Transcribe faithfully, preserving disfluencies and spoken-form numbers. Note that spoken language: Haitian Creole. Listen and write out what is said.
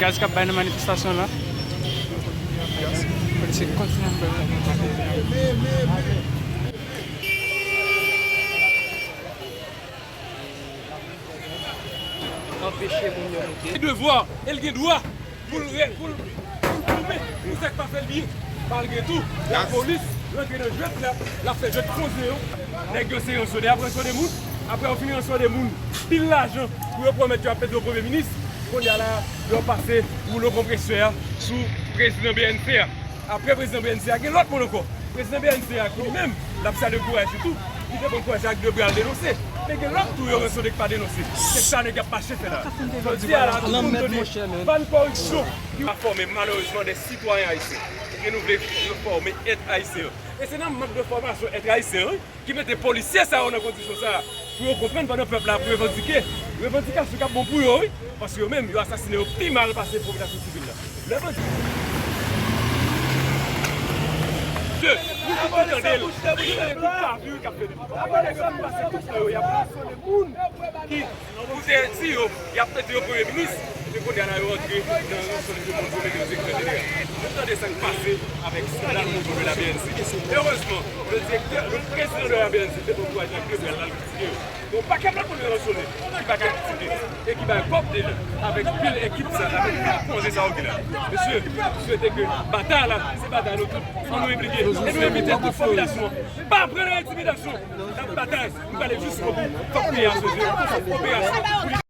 K ap bay nan manifestasyon la. Polisye kontinye ap bay. Anpeche moun yo moute. Devwa, e l gen dwa pou l re-, pou l, pou l goumen pou sa k pa fè l byen. Malgre tou, lapolis rantre nan jwèt la, l ap fè jwèt konze yo. Nèg yo se ransone, y ap ransone moun. Apre yo fin ransone moun, pil lajan pou yo pwomèt yo ap mete yo premye minis. Kounye a la, yo pase woulo konpresè a sou prezidan B N C a. Apre prezidan B N C a, gen lòt moun ankò. Prezidan B N C a ki li menm, l ap salye kouraj li tou. Li te pran kouraj ak de bra l denonse. Men gen lòt tou yo ransone k pa denonse. Se sa nèg y ap mache fè la. Jodi a la, tout moun tande bann kòripsyon ki ap fòme malerezman de sitwayen ayisyen. Epi nou vle yo fòme èt ayisyen. E se nan mank de fòmasyon èt ayisyen, wi, ki mete polisye sa yo nan kondisyon sa a, pou yo konprann pandan pèp la ap revandike. Revandikasyon k ap bon pou yo, wi. Paske yo menm, yo asasinen yo pi mal pase popilasyon sivil la. Lè bandi. De, nou tout nou tande l. Wi, men tout pa viv k ap fè. Apre nèg yo fin pase tout tan yo, y ap ransone moun ki pou te di yo, y ap mete yo premye minis, epi kounye a la yo antre nan ransone tout moun pou mete yo direktè jeneral. Nou tande sa k pase avèk eskandal mouton de la B N C. Erezman, le direktè, le prezidan de la B N C te pran kouraj ak de bra l al kritike yo. Gen yon pakèt lòt moun yo ransone ki pa ka kritike e ki bay kòb deja avèk pil ekip sa, avèk pil konze sa yo ki la. Mesye, m swete ke batay la, se batay nou tout. Ann nou enplike e nou envite tout popilasyon an. Pa pran nan entimidasyon. N ap batay. Nou prale jiskobou. Fòk peyi a sove. Fòk operasyon pou li.